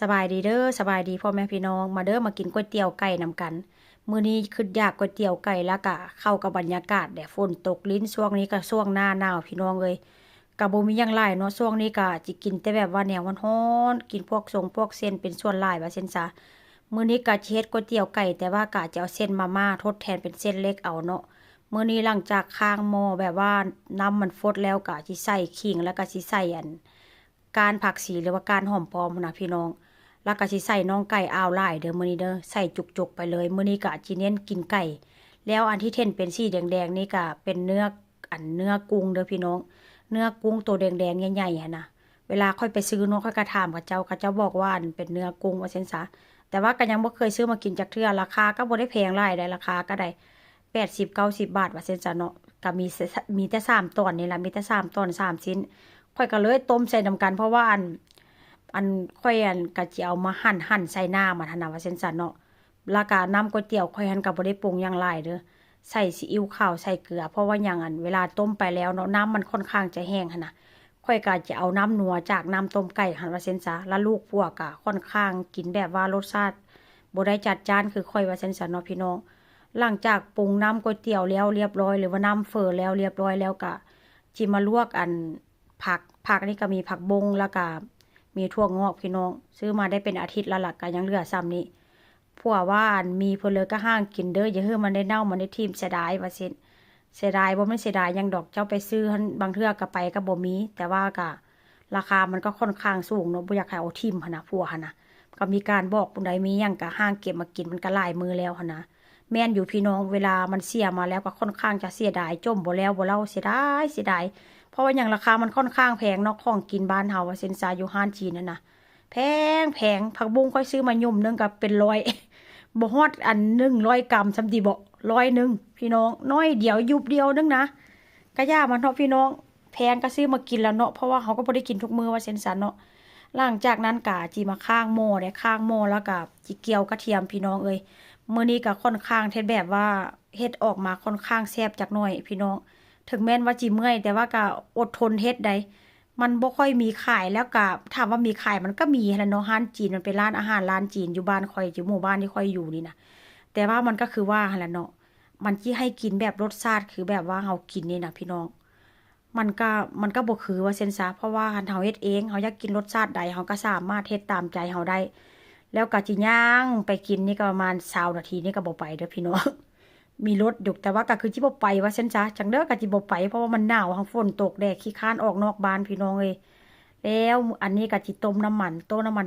ສະບາຍດີເດີ ສະບາຍດີພໍ່ແມ່ພີ່ນ້ອງ ມາເດີ ມາກິນກ໋ວຍຕຽວໄກ່ນຳກັນ. ມື້ນີ້ຄຶດຢາກກ໋ວຍຕຽວໄກ່ ແລ້ວກະເຂົ້າກັບບັນຍາກາດແດ່ ຝົນຕົກລິນ ຊ່ວງນີ້ກະຊ່ວງໜ້າໜາວພີ່ນ້ອງເອີຍ. ກະບໍ່ມີຫຍັງຫຼາຍເນາະ ຊ່ວງນີ້ກະຊິກິນແຕ່ແບບວ່າແນວຮ້ອນໆ ກິນພວກຊົງພວກເສັ້ນເປັນສ່ວນຫຼາຍວ່າຊັ້ນຊະ. ມື້ນີ້ກະຊິເຮັດກ໋ວຍຕຽວໄກ່ ແຕ່ວ່າກະຈະເອົາເສັ້ນມາມ່າທົດແທນເປັນເສັ້ນເລັກເອົາເນາະ. ມື້ນີ້ຫຼັງຈາກຄ້າງໝໍ້ແບບວ່ານ້ຳມັນຟົດແລ້ວ ກະຊິໃສ່ຂີງ ແລ້ວກະຊິໃສ່ອັນ ກ້ານຜັກຊີ ຫຼືວ່າກ້ານຫອມປ້ອມຫັ້ນນະພີ່ນ້ອງ. ແລ້ວກະຊິໃສ່ໜອງໄກ່ ອ້າວ ຫຼາຍເດີມື້ນີ້ເດີ ໃສ່ຈຸກໆໄປເລີຍ. ມື້ນີ້ກະຊິເນັ້ນກິນໄກ່ ແລ້ວອັນທີ່ເຫັນເປັນສີແດງໆນີ້ກະເປັນເນື້ອ ອັນເນື້ອກຸ້ງເດີພີ່ນ້ອງ ເນື້ອກຸ້ງໂຕແດງໆໃຫຍ່ໆຫັ້ນນະ. ເວລາຂ້ອຍໄປຊື້ເນາະ ຂ້ອຍກະຖາມເຂົາເຈົ້າ ເຂົາເຈົ້າບອກວ່າອັນເປັນເນື້ອກຸ້ງວ່າຊັ້ນຊະ. ແຕ່ວ່າກະຍັງບໍ່ເຄີຍຊື້ມາກິນຈັກເທື່ອ ລາຄາກະບໍ່ໄດ້ແພງຫຼາຍໃດ ລາຄາກະໄດ້ ແປດສິບ ເກົ້າສິບບາດວ່າຊັ້ນຊະເນາະ. ກະມີ ມີແຕ່ສາມຕອນນີ້ລະ ມີແຕ່ສາມຕອນສາມຊິ້ນ. ຂ້ອຍກະເລີຍຕົ້ມໃສ່ນຳກັນ ເພາະວ່າອັນ ອັນ ຂ້ອຍອັນ ກະຊິເອົາມາຫັ່ນ ຫັ່ນໃສ່ນ້ຳມັນຫັ້ນນະວ່າຊັ້ນຊະເນາະ. ແລ້ວກະນ້ຳກ໋ວຍຕຽວຂ້ອຍຫັ້ນກະບໍ່ໄດ້ປຸງຫຍັງຫຼາຍເດີ ໃສ່ຊີອິ້ວຂາວ ໃສ່ເກືອ ເພາະວ່າຫຍັງ ອັນເວລາຕົ້ມໄປແລ້ວເນາະ ນ້ຳມັນຂ້ອນຂ້າງຈະແຫ້ງຫັ້ນນະ. ຂ້ອຍກະຈະເອົານ້ຳນົວຈາກນ້ຳຕົ້ມໄກ່ຫັ້ນວ່າຊັ້ນຊະ ແລ້ວລູກຜົວກະຂ້ອນຂ້າງກິນແບບວ່າລົດຊາດບໍ່ໄດ້ຈັດຈ້ານຄືຂ້ອຍວ່າຊັ້ນຊະເນາະພີ່ນ້ອງ. ຫຼັງຈາກປຸງນ້ຳກ໋ວຍຕຽວແລ້ວລຽບຮ້ອຍ ຫຼືວ່ານ້ຳເຝີແລ້ວລຽບຮ້ອຍແລ້ວ ກະຊິມາລວກອັນ ຜັກ ຜັກນີ້ກະມີຜັກບົ້ງ ແລ້ວກະມີຖົ່ວງອກພີ່ນ້ອງ. ຊື້ມາໄດ້ເປັນອາທິດແລ້ວລະ ກະຍັງເຫຼືອຊ່ຳນີ້. ຜົວວ່າອັນມີເພິ່ນເລີຍກະຫາກິນເດີ ຢ່າໃຫ້ມັນໄດ້ເນົ່າ ມັນໄດ້ຖິ້ມ ເສຍດາຍວ່າຊັ້ນ. ເສຍດາຍ ບໍ່ແມ່ນເສຍດາຍຫຍັງດອກ ເຈົ້າໄປຊື້ຫັ້ນ ບາງເທື່ອກະໄປກະບໍ່ມີ ແຕ່ວ່າກະລາຄາມັນກະຂ້ອນຂ້າງສູງເນາະ ບໍ່ຢາກໃຫ້ເອົາຖິ້ມຫັ້ນນະ ຜົວຫັ້ນນະ. ກະມີການບອກຜູ້ໃດມີຫຍັງກະຫາເກັບມາກິນ ມັນກະຫຼາຍມື້ແລ້ວຫັ້ນນະ. ແມ່ນຢູ່ພີ່ນ້ອງ ເວລາມັນເສຍມາແລ້ວກະຂ້ອນຂ້າງຈະເສຍດາຍ ຈົ່ມບໍ່ແລ້ວບໍ່ເລົ່າ ເສຍດາຍ ເສຍດາຍ. ເພາະວ່າຫຍັງ ລາຄາມັນຂ້ອນຂ້າງແພງເນາະ ຂອງກິນບ້ານເຮົາວ່າຊັ້ນຊະ ຢູ່ຮ້ານຈີນຫັ້ນນະ ແພງ ແພງ. ຜັກບຸ້ງຂ້ອຍຊື້ມາຫຍຸ່ມໜຶ່ງກະເປັນຮ້ອຍ ບໍ່ຮອດອັນໜຶ່ງຮ້ອຍກຳຊ້ຳຕິເບາະ ຮ້ອຍໜຶ່ງພີ່ນ້ອງ ໜ້ອຍດຽວ ຢຸບດຽວໜຶ່ງນະ. ກະຢ່າມັນເທາະພີ່ນ້ອງ ແພງກະຊື້ມາກິນແລ້ວເນາະ ເພາະວ່າເຮົາກະບໍ່ໄດ້ກິນທຸກມື້ວ່າຊັ້ນຊະເນາະ. ຫຼັງຈາກນັ້ນກະຊິມາຄ້າງໝໍ້ເດ້ ຄ້າງໝໍ້ແລ້ວກະຊິກ່ຽວກະທຽມພີ່ນ້ອງເອີຍ. ມື້ນີ້ກະຂ້ອນຂ້າງເຮັດແບບວ່າ ເຮັດອອກມາຂ້ອນຂ້າງແຊບຈັກໜ້ອຍພີ່ນ້ອງ. ເຖິງແມ່ນວ່າຊິເມື່ອຍ ແຕ່ວ່າກະອົດທົນເຮັດໃດ໋ ມັນບໍ່ຄ່ອຍມີຂາຍ ແລ້ວກະຖາມວ່າມີຂາຍ ມັນກະມີຫັ້ນແຫຼະເນາະ ຮ້ານຈີນ ມັນເປັນຮ້ານອາຫານຮ້ານຈີນ ຢູ່ບ້ານຂ້ອຍ ຢູ່ໝູ່ບ້ານທີ່ຂ້ອຍຢູ່ນີ້ນະ. ແຕ່ວ່າມັນກະຄືວ່າຫັ້ນແຫຼະເນາະ ມັນຊິໃຫ້ກິນແບບລົດຊາດຄືແບບວ່າເຮົາກິນນີ້ນະພີ່ນ້ອງ ມັນກະ ມັນກະບໍ່ຄືວ່າຊັ້ນຊະ. ເພາະວ່າຄັນເຮົາເຮັດເອງ ເຮົາຢາກກິນລົດຊາດໃດ ເຮົາກະສາມາດເຮັດຕາມໃຈເຮົາໄດ້. ແລ້ວກະຊິຍ່າງໄປກິນນີ້ກະປະມານຊາວນາທີນີ້ກະບໍ່ໄປເດີພີ່ນ້ອງ ມີລົດຢູ່ ແຕ່ວ່າກະຄືຊິບໍ່ໄປວ່າຊັ້ນຊະ. ຈັ່ງເດີກະຊິບໍ່ໄປ ເພາະວ່າມັນໜາວ ທັງຝົນຕົກແດ່ ຂີ້ຄ້ານອອກນອກບ້ານພີ່ນ້ອງເອີຍ. ແລ້ວອັນນີ້ກະຊິຕົ້ມນ້ຳມັນ ຕົ້ມນ້ຳມັນ